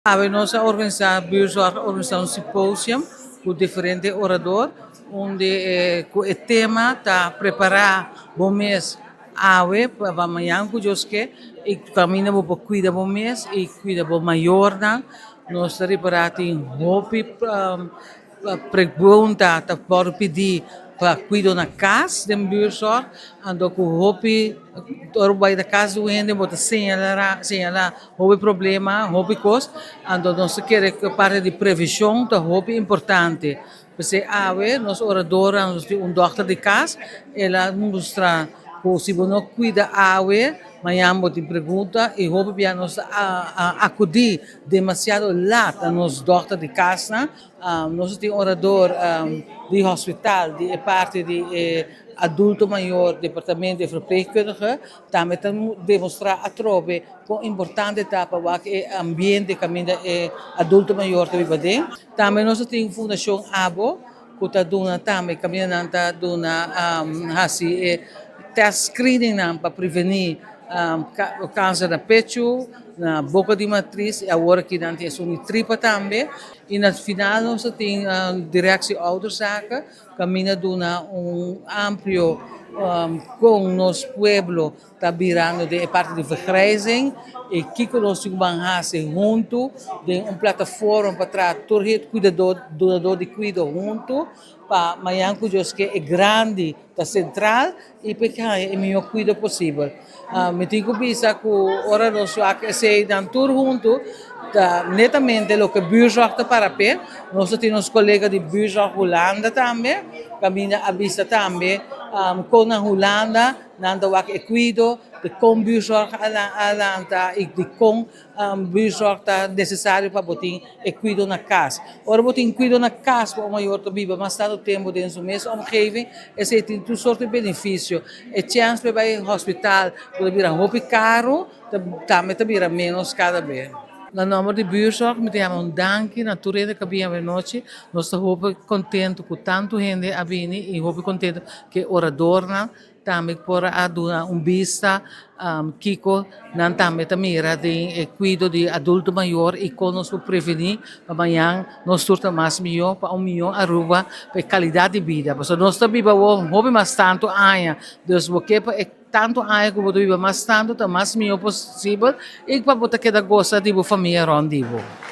Awe nos a organisa, Buurtzorg a organisa un symposium cu diferente orador, unda cu e tema ta prepara bo mes awe pa mañan cu Dios ke y caminda bo por cuida bo mes y cuida bo mayornan. Nos ta ripara tin hopi pregunta ta por pidi pa cuido na cas den Buurtzorg, anto cu hopi ora bo bay na cas di un hende bo ta señala señala hopi problema, hopi cos, anto nos ta kere cu parti di prevencion ta hopi importante. P'esey awe nos oradornan, nos tin un dokter di cas, el a mustra cu si bo no cuida awe, mañan bo tin pregunta y hopi bia nos ta acudi demasiado laat na nos dokter di casnan. Nos tin orador di hospital di e parti di e adulto mayor, departamento di verpleegkundige, tambe ta demostra atrobe con importante ta pa wak e ambiente caminda e adulto mayor ta biba den. Tambe nos tin Fundacion Abo cu ta duna tambe caminda nan ta duna haci e test screeningnan pa preveni cancer na pecho, na boca di matriz y awor aki nan tin esun di tripa tambe. Y na final nos ta tin Directie Ouderzaken caminda duna un amplio con nos pueblo ta birando den e parti di vergrijzing y kico nos tin cu ban haci hunto den un plataforma pa traha tur hende cuidador, dunador di cuido hunto pa mañan cu Dios ke e grandi ta central y pa e haña e miho cuido posibel. Mi tin cu bisa cu ora nos wak eseinan tur hunto ta netamente loke Buurtzorg ta para p'e. Nos ta tin nos colega di Buurtzorg Hulanda tambe caminda a bisa tambe con na Hulanda nan ta wak e cuido, di con Buurtzorg a lanta y di con Buurtzorg ta necesario pa bo tin e cuido na cas. Ora bo tin cuido na cas pa un mayor ta biba mas tanto tempo den su mes omgeving, esey tin tur soort di beneficio. E chance pa e bay hospital cu ta bira hopi caro, tambe ta bira menos cada bes. Na nomber di Buurtzorg mi ta yama un danki na tur hende cu a bini awenochi. Nos ta hopi contento cu tanto hende a bini y hopi contento cu e oradornan Tambe por a duna un bista kiko nan tambe ta mira den e kuido di adulto mayor i kon nos por prevení pa mañan nos tur ta mas mihó pa un mihó Aruba pa e kalidat di bida. Pasobra nos ta biba awor hopi mas tantu aña, dus bo ke pa e tantu aña ku bo ta biba mas tantu ta mas mihó posibel i pa bo ta keda gosa di bo famia rònt di bo.